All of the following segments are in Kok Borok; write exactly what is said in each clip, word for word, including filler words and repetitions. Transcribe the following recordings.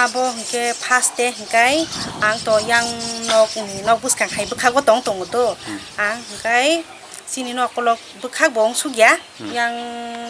Abo hwnkhe first day hwnkhe ang to yang nok, nok bwskang hai bwkhago tong tongo to. Hmm. Ang hwnkhe chini nok kolok bwkhak bo wng sukya. Hmm. Yang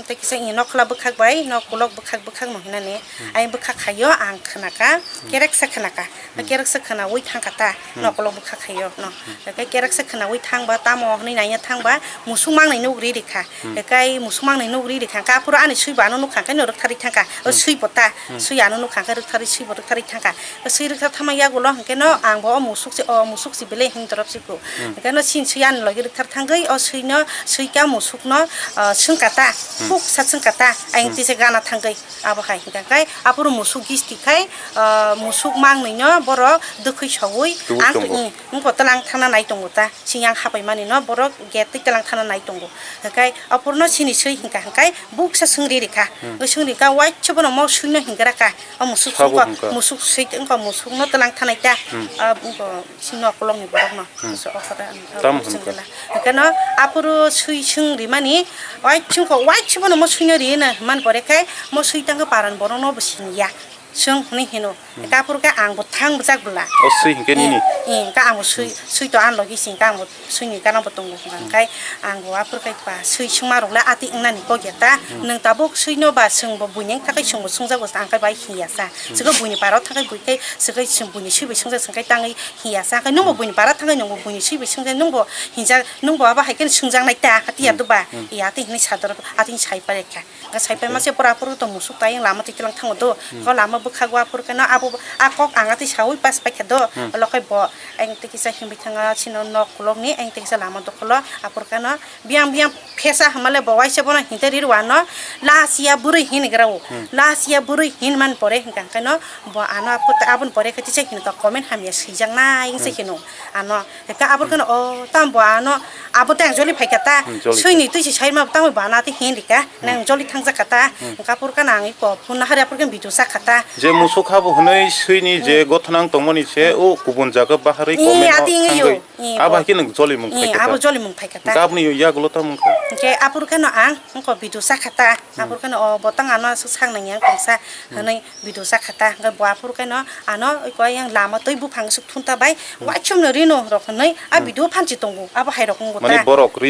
tei kisa ni nokla bwkhak bai nok kolok bwkhak bwkhak no hinani. Hmm. Ayang bwkhak khaio ang khnaka, Hmm. kereksa khnaka. Hmm. Kereksa khnaui thangkha ta, Hmm. nok kolok bwkhak khaio no. Hmm. Hwnkhe kereksa khnaui thangba tamo hwnwi naiya thangba musuk mangnai nuk ri rikha. Hmm. Hwnkhe musuk mangnai nuk ri rikha hwnkhe aphuru ani swibo ano nukha hwnkhe no rwktharwi thangkha. O Hmm. swibo ta, Hmm. swi ano nukha hwnkhe rwktharwi swibo rwktharwi thangkha. Swi rwkthar thangma yagulo hwnkhe no ang bo o musuk se, o musuk se belai hwn dorop se ko. Hmm. Hwnkhe no sin swi ani logi rwkthar thangwi o swino, swikha musukno, ah, swngkha ta, Hmm. khuksa swngkha ta, ayang Hmm. tisa gana thangwi. Abo hai hwnkha khe aphuru musuk gisti khai, ah, musuk mangnwino borok dwkhwi saui Tubui ang tongo. Wngkha twlang thangna nai tongo ta, siyang hapai manino borok gate twi twlang thangna nai tongo. Hwnkhe aphuru no sini swi hwnkha hwnkhe buksa swngri rikha. Hmm. Swngri kha waisa bono mo swino hingra kha. O musuk Sabo sungkha, hwnka. Musuk swi wngkha musukno twlang thanai ta. Hmm. Ah, wngkha sini okolongni borokno. Hmm. So, o kota ang, Tam ang hwnka. Sungkha. Hwnkhe no aphuru swi swngri mani, waisa wngkha waisa bono mo swino ri hwnwi man pore khe mo swi tangkha paran borokno bo siniya. Swng hwnwi hino. Hmm. Hwnkhe aphuru khe ang bo thang bwjak bwla. O swi hwnkhe nini? Eh, eh, hwnkhe ang bo swi, Hmm. swi to ang logi singkha ang bo swini gana bo tongo hwnka Hmm. hwnkhe ang bo aphuru khe ba swi swngma rok le ati wngnani kok ya ta. Hmm. Nwng tabuk swino ba swng bo buini wngkha khe swng bo swngjago sa ang khe bai hiya sa. Hmm. Swkhe buini para thangkhe bui khe swkhe swng buini swi bai swngjak swngkhe tangwi hiya sa. Hwnkhe nwng bo Hmm. buini para thangkhe nwng bo buini swi bai swngjak nwng bo hinjak nwng bo abo hai khe swngjaknai ta ati ya Hmm. duba. Hmm. Ya ati hinwi sador ati sai parekha. Hwnkhe sai paima Okay. se pura aphuru to musuk ta yang lama twi twlang thango do. Hmm. Ko lama bwkhago aphuru khe no abo a kok ang atwi saui pass paikha do. Hmm. Olo khai bo ayang twi kisa himwi thanga sino nok kolokni ayang twi kisa lama dokolo aphuru khe no biyang biyang phesa hamale bo waisa bono hinte ri rwano lasiya bwrwi hin gra o. Hmm. Lasiya bwrwi hin man pore hwnkha khe no bo ano aphuru aboni pore khe tisa hin ka comment hamya swijak nai se Hmm. hino ano. Hwnkhe aphuru khe no, o, tamo bo ano, abo tei ang joli phaikha ta. Hmm, joli. Swini twi se sai ma, tamo bo ano ati hin rikha. Hmm. Nang joli thangjak kha ta. Hmm. Hwnkhe aphuru khe no ang iko phone nahari aphuru khe video sakha ta. Je musuk habo hwnwi swini je Hmm. gothanang tongmani se, o kubun jaga baharwi Eh, comment ati wngwi thangwi. Eh, Abo bo. Hai khe nwng joli mung Eh, phaikha abo ta. Joli mung phaikha ta. Hwnkhe aboni yagulo tamo wngkha. Hwnkhe aphuru khe no ang, wngkha video sakha ta. Hmm. Aphuru khe no, o, botang ano aswk sak nang yang tongsa Hmm. hwnwi. Video sakha ta, hwnkhe bo aphuru khe no ano iko yang lama twi buphang swk thun ta bai, Hmm. waisuk no rino rok hwnwi a Hmm. video phan si tongo, abo hai rok wngbo Mani ta. Borok ri-